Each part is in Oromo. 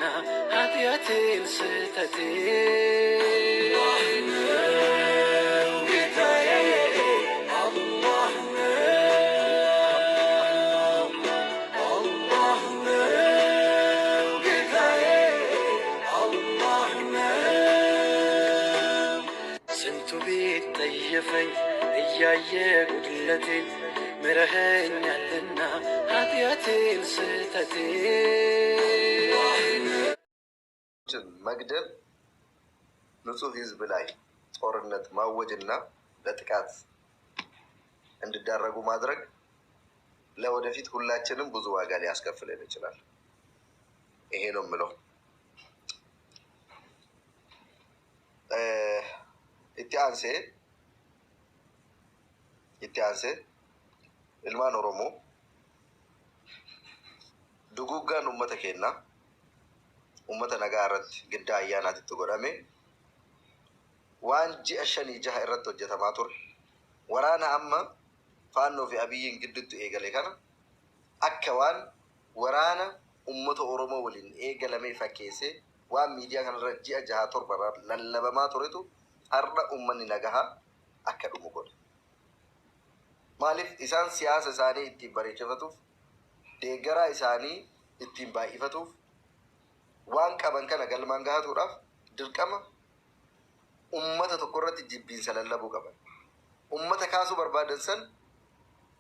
ኃጢአቴን ስህተቴን ነው ጌታዬ አላህ ነው አላህ ነው ጌታዬ አላህ ነው። ስንቱ ቢጠየፈኝ እያየ ጉድለቴን ምረኸኛልና ኃጢአቴን ስህተቴን። መግደል፣ ንጹህ ህዝብ ላይ ጦርነት ማወጅና ለጥቃት እንዲዳረጉ ማድረግ ለወደፊት ሁላችንም ብዙ ዋጋ ሊያስከፍለን ይችላል። ይሄ ነው የምለው። Itti aansee ilmaan Oromoo, duguggaan uummata keenyaa uummata nagaa irratti giddaa ayyaanaatitti godhame waan ji'a 5 6 irratti hojjetamaa ture. Waraana amma Faannoo fi Abiyyiin gidduutti eegale kana akka waan waraana uummata Oromoo waliin eegalamee fakkeessee waan miidiyaa kanarra ji'a 6 7 lallabamaa turetu har'a uummanni nagahaa akka dhumu godhe. Maaliif? Isaan siyaasa isaanii ittiin bareechifatuuf, deeggaraa isaanii ittiin baay'ifatuuf, waan qaban kana galmaan gahatuudhaaf dirqama ummata tokko irratti jibbiinsa lallabuu qaban. Ummata kaasuu barbaadan san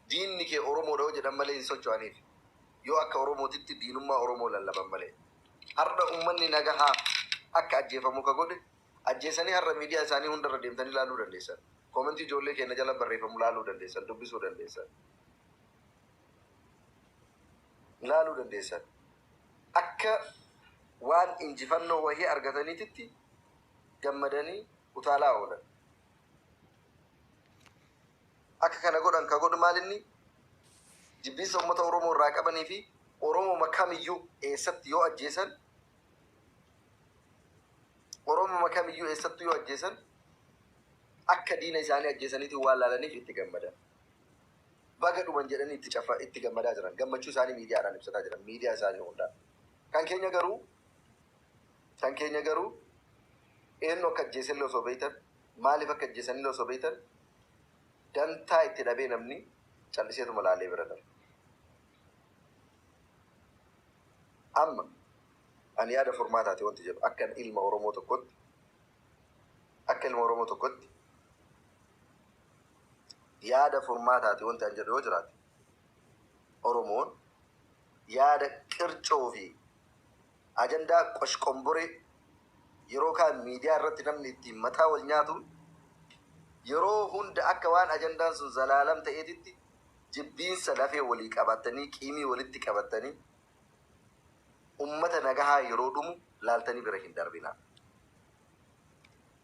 diinni kee Oromoodha yoo jedhan malee hin socho'aniif. Yoo akka Oromootitti diinummaa Oromoo lallaban malee. Har'a uummanni nagahaa akka ajjeefamu ka godhe ajjeesanii har'a miidiyaa isaanii hundarra deemtanii ilaaluu dandeessan. Koomentii ijoollee keenya jala barreeffamu ilaaluu dandeessan, dubbisuu dandeessan. Ilaaluu dandeessan. Akka waan injifannoo wahii argataniititti gammadanii utaalaa oolan. Akka kana godhan ka godhu maalinni jibbiinsa uummata Oromoo irraa qabanii fi Oromoo kamiyyuu eessatti yoo ajjeesan, Oromoo kamiyyuu eessatti yoo ajjeesan akka diina isaanii ajjeesaniitiin waan laalaniif itti gammadan. Baga dhuman jedhanii itti cafa itti gammadaa jiran. Gammachuu isaanii miidiyaadhaan ibsataa jiran. Miidiyaa isaanii hundaan. Kan keenya garuu eenyu akka ajjeesanillee osoo beektan, maaliif akka ajjeesanillee osoo beektan, dantaa itti dhabee namni calliseetuma laalee bira darba. Amma ani yaada furmaataati wanti jedhu, akka ilma Oromoo tokkotti yaada furmaataati wanti an jedhu yoo jiraate, Oromoon yaada qircoo fi ajandaa qoshqomboree yeroo kaan miidiyaa irratti namni ittiin mataa wal nyaatuun yeroo hunda akka waan ajandaan sun zalaalam ta'eetitti jibbiinsa lafee walii qabatanii, qiimii walitti qabatanii ummata nagahaa yeroo dhumu laaltanii bira hin darbinaa.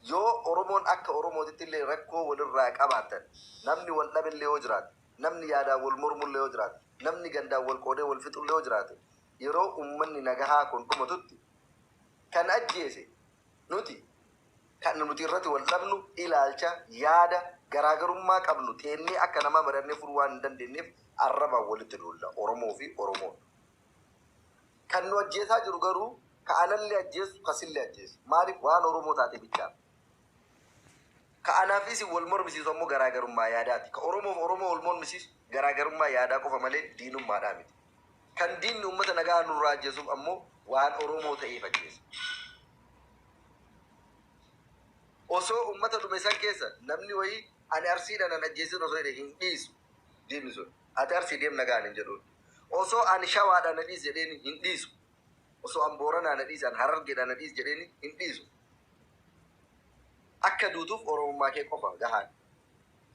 Yoo Oromoon akka Oromootitti illee rakkoo walirraa qabaatan, namni wal dhabillee yoo jiraate, namni yaadaan wal mormullee yoo jiraate, namni gandaan wal qoodee wal fixullee yoo jiraate, yeroo ummanni nagahaa kun dhumatutti kan ajjeese nuti, kan nuti irratti wal dhabnu ilaalcha yaada garaagarummaa qabnu teennee akka namaa mari'annee furuu waan hin dandeenyeef arrabaan walitti duulla Oromoo fi Oromoon. Kan nu ajjeesaa jiru garuu ka anallee ajjeesu kasillee ajjeesu. Maaliif? Waan Oromoo taate bichaaf. Ka anaafis wal mormisiisu ammoo garaagarummaa yaadaati. Ka Oromoof Oromoo wal mormisiisu garaagarummaa yaadaa qofa malee diinummaadhaa miti. Kan diinni uummata nagaa nurraa ajjeesuuf ammoo waan Oromoo ta'eef ajjeesa. Osoo uummata dhume san keessa namni wayii ani Arsiidhaan an ajjeesin osoo jedhe hin dhiisu diinni sun. Ati Arsii deem nagaan hin jedhuun. Osoo ani Shawaadhaan na dhiis jedheen hin dhiisu. Osoo an Booranaa na dhiis, an Harargeedhaan na dhiis jedheen hin dhiisu. Akka duutuuf Oromummaa kee qofa gahaan.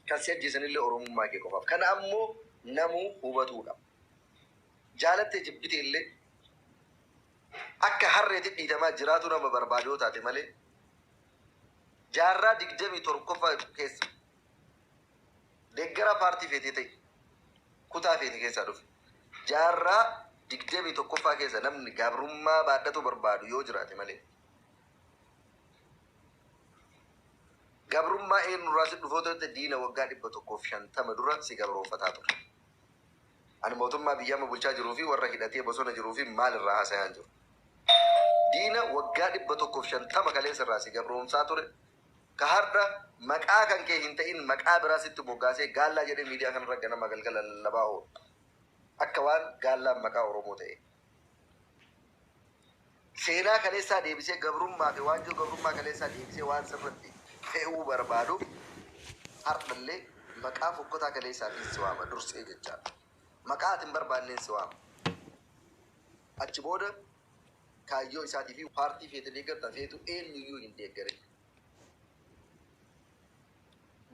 Kan si ajjeesanillee Oromummaa kee qofaaf. Kana ammoo namuu hubatuudha. Jaalattee jibbite illee akka harreetti dhiitamaa jiraatu nama barbaadu yoo taate malee, jaarraa 21ffaa keessa deeggaraa paartii feetee ta'e, kutaa feete keessaa dhufe, jaarraa 21ffaa keessa namni gabrummaa baadhatu barbaadu yoo jiraate malee, gabrummaa eenyurraa si dhufoo ta'e, diina waggaa 150 dura si gabroonfataa ture. Ani mootummaa biyya amma bulchaa jiruu fi warra hidhatee bosona jiruu fi maal irraa haasayaan jiru. Waggaa 150 kaleessa irraa si gabroomsaa ture. Ka har'a maqaa kan kee hin ta'in maqaa biraa sitti moggaasee gaallaa jedhee miidiyaa kanarra ganama galgala lallabaa oolu. Akka waan gaallaan maqaa Oromoo ta'e. Seenaa kaleessaa deebisee gabrummaa fi waanjoo gabrummaa kaleessaa deebisee waan sirratti fe'uu barbaaduuf har'allee maqaa fokkotaa kaleessaatiin si waama dursee jechaadha. Maqaa ati hin barbaanneen si waama. Achi booda kaayyoo isaatii fi paartii feete deeggarta feetu eenyuyyuu hin deeggarin.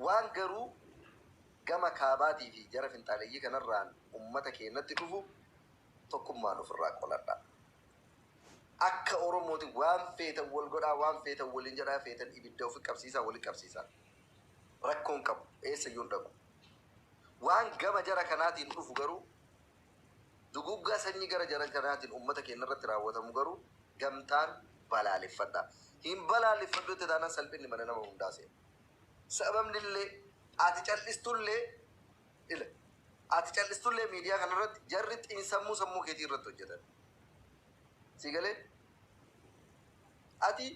Waan garuu gama kaabaatii fi jara finxaaleyyii kanarraan ummata keenyatti dhufu tokkummaan ofirraa qoladha. Akka Oromooti waan feetan wal godhaa, waan feetan waliin jedhaa, feetan ibidda ofi qabsiisaa, waliin qabsiisaa. Rakkoon qabu eessayyuu hin dhaqu. Waan gama jara kanaatiin dhufu garuu duguggaa sanyii gara jara kanaatiin ummata keenya irratti raawwatamu garuu gamtaan balaaleffadha. Hin balaaleffadhu itti taanaan salphinni mana nama hundaa seena. Sababni illee ati cal'istullee ila ati cal'istullee miidiyaa kanarratti jarri xiinsammuu sammuu keetii irratti hojjetan. Si galee ati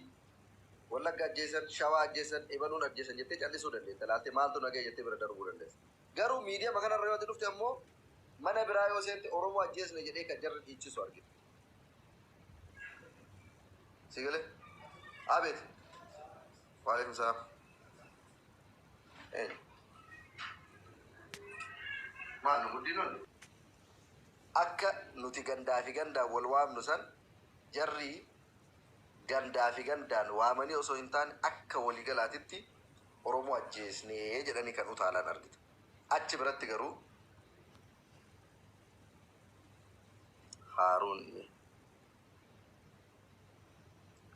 Wallagga ajjeesan, Shawaa ajjeesan, Ebaluun ajjeesan jettee callisuu dandeetta. Laaltee maaltu nagaya jettee bira darbuu dandeessa. Garuu miidiyaa kanarra yoo ati dhufte ammoo mana biraa yoo seente Oromoo ajjeesne jedhee kan jarri dhiichisu argita. Si galee? Abeet. Waalaikum salaam. Eenyu? Maal nu guddinoonni? Akka nuti gandaa fi gandaan wal waamnu san jarri gandaa fi gandaan waamanii osoo hin taane akka waliigalaatitti Oromoo ajjeesnee jedhanii kan utaalan argita. Achi biratti garuu Haaruun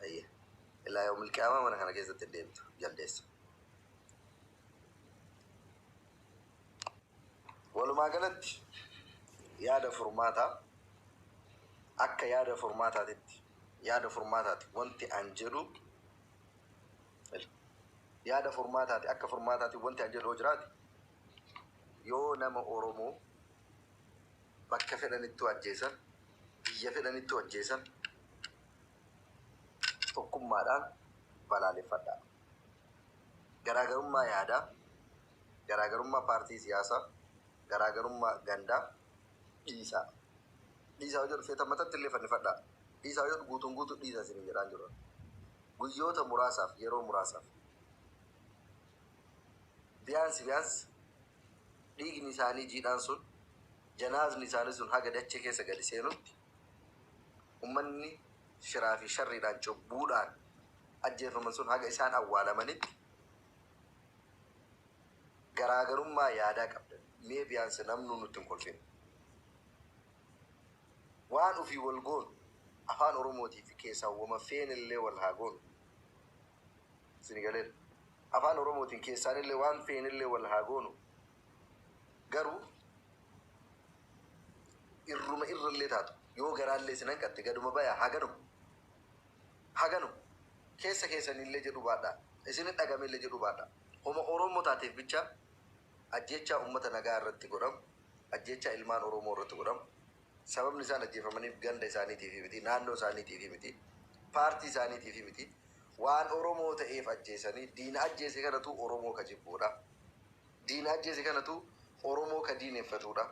ayya ilaa yoomil qiyaamaa mana kana keessatti hin deemtu jaldeessa. Walumaa galatti yaada furmaataa akka yaada furmaataatitti yaada furmaataati wanti an jedhu yaada furmaataati akka furmaataati wanti an jedhu yoo jiraate yoo nama Oromoo bakka fedhanittu ajjeesan biyya fedhanittu ajjeesan tokkummaadhaan balaaleffadhaa. Garaagarummaa yaadaa, garaagarummaa paartii siyaasaa, garaagarummaa gandaa dhiisaa. Dhiisaa yoo jedhu feetan matatti illee fannifadhaa. Dhiisaa yoo jedhu guutuun guutuu dhiisaa isin jedhaan jiru. Guyyoota muraasaaf yeroo muraasaaf biyaansi biyaansi dhiigni isaanii jiidhaan sun janaazni isaanii sun haga dachee keessa gadi seenutti ummanni shiraa fi sharriidhaan cubbuudhaan ajjeefaman sun haga isaan awwaalamanitti garaagarummaa yaadaa qabdan mee biyaansi namnu nutti hin kolfin. Waan ofii wal goonu afaan Oromootii fi keessaa wama feenillee wal haa goonu. Isin galeera. Afaan Oromootiin keessaanillee waan feenillee wal haa goonu. Garuu irruma irrallee taatu yoo garaallee isin hanqatte gaduma baya haganuma. Haganuma. Keessa keessanillee jedhu baadhaa. Isin dhagamellee jedhu baadhaa. Homa Oromoo taateef bicha ajjeechaa uummata nagaa irratti godhamu, ajjeechaa ilmaan Oromoo irratti godhamu, sababni isaan ajjeefamaniif ganda isaaniitiif miti, naannoo isaaniitiif miti, paartii isaaniitiif miti, waan Oromoo ta'eef ajjeesanii diina ajjeese kanatu Oromoo ka jibbuudha. Diina ajjeese kanatu Oromoo ka diineffatudha.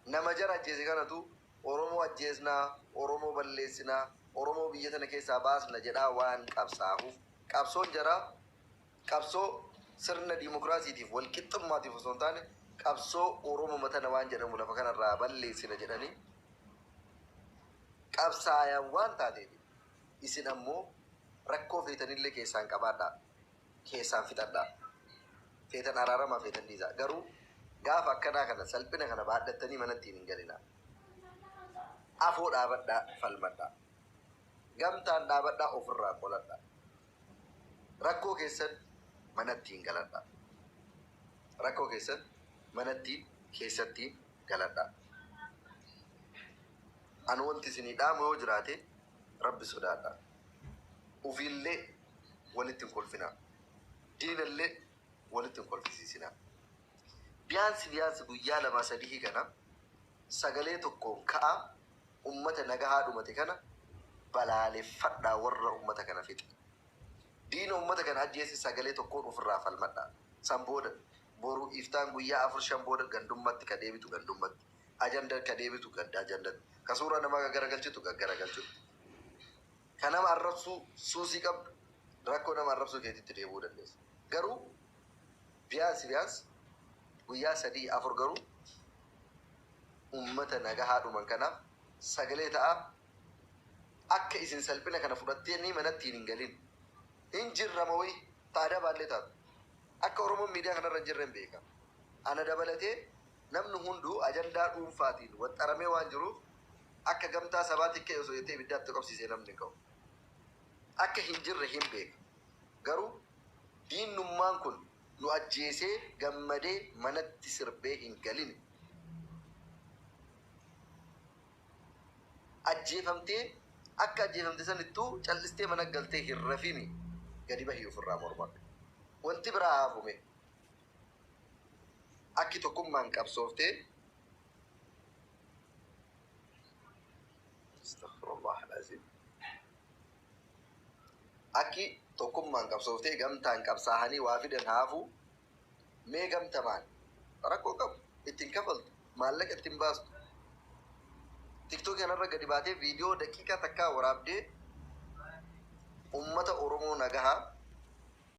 Nama jara ajjeese kanatu Oromoo ajjeesnaa, Oromoo balleessinaa, Oromoo biyya tana keessaa baasna jedhaa waan qabsaa'uuf qabsoon jaraa qabsoo sirna diimokiraasiitiif wal qixxummaatiif osoo hin taane qabsoo Oromoo matana waan jedhamu lafa kanarraa balleessina jedhanii qabsaayan waan taateef isin ammoo rakkoo feetanillee keessaan qabaadhaa keessaan fixadhaa feetan araaramaa feetan dhiisaa garuu gaafa akkanaa kana salphina kana baadhattanii manatti hin galinaa. Afoo dhaabadhaa falmadhaa. Gamtaan dhaabadhaa ofirraa qoladhaa. Rakkoo keessan manatti hin galadhaa. Rakkoo keessan manatti keessatti galadhaa. Ani wanti isinii dhaamu yoo jiraate rabbi sodaadhaa. Ofiillee walitti hin kolfinaa. Diinallee walitti hin kolfisiisinaa. Biyaansi biyaansi guyyaa lama sadii kana sagalee tokkoon ka'a ummata nagahaa dhumate kana Balaaleffadhaa warra ummata kana fixe. Diina ummata kana ajjeese sagalee tokkoon ofirraa falmadhaa. San booda boru iftaan guyyaa 4 5 booda gandummatti ka deebitu gandummatti. Ajanda ka deebitu ganda ajandatti. Ka suuraa namaa gaggaragalchitu gaggaragalchutti. Ka nama arrabsuu suusii qabdu rakkoo nama arrabsuu keetitti deebi'uu dandeessa. Garuu biyaansi biyaansi guyyaa 3 4 garuu ummata nagahaa dhuman kanaaf sagalee ta'aa. Akka isin salphina kana fudhatteenii manattiin hin galin. Hin jirrama wayi ta adabaallee taatu. Akka Oromoon miidiyaa kanarra hin jirre hin beeka. Ana dabalatee namni hunduu ajandaa dhuunfaatiin waxxaramee waan jiruuf akka gamtaa sabaatti ka'e osoo jettee ibiddaatti qabsiisee namni hin ka'u. Akka hin jirre hin beeka. Garuu diinnummaan kun nu ajjeesee gammadee manatti sirbee hin galin. Ajjeefamtee akka ajjeefamte sanittuu callistee mana galtee hin rafini, gadi bahii ofirraa mormadhu. Wanti biraa haa hafu mee. Akki tokkummaan qabsooftee Astaghfirullah al-azim. Akki tokkummaan qabsooftee gamtaan qabsaahanii waa fidan haa hafu mee. Gamtamaan rakkoo qabu ittiin kafaltu, maallaqa ittiin baastu, TikTok kanarra gadi baatee viidiyoo daqiiqaa takkaa waraabdee ummata Oromoo nagahaa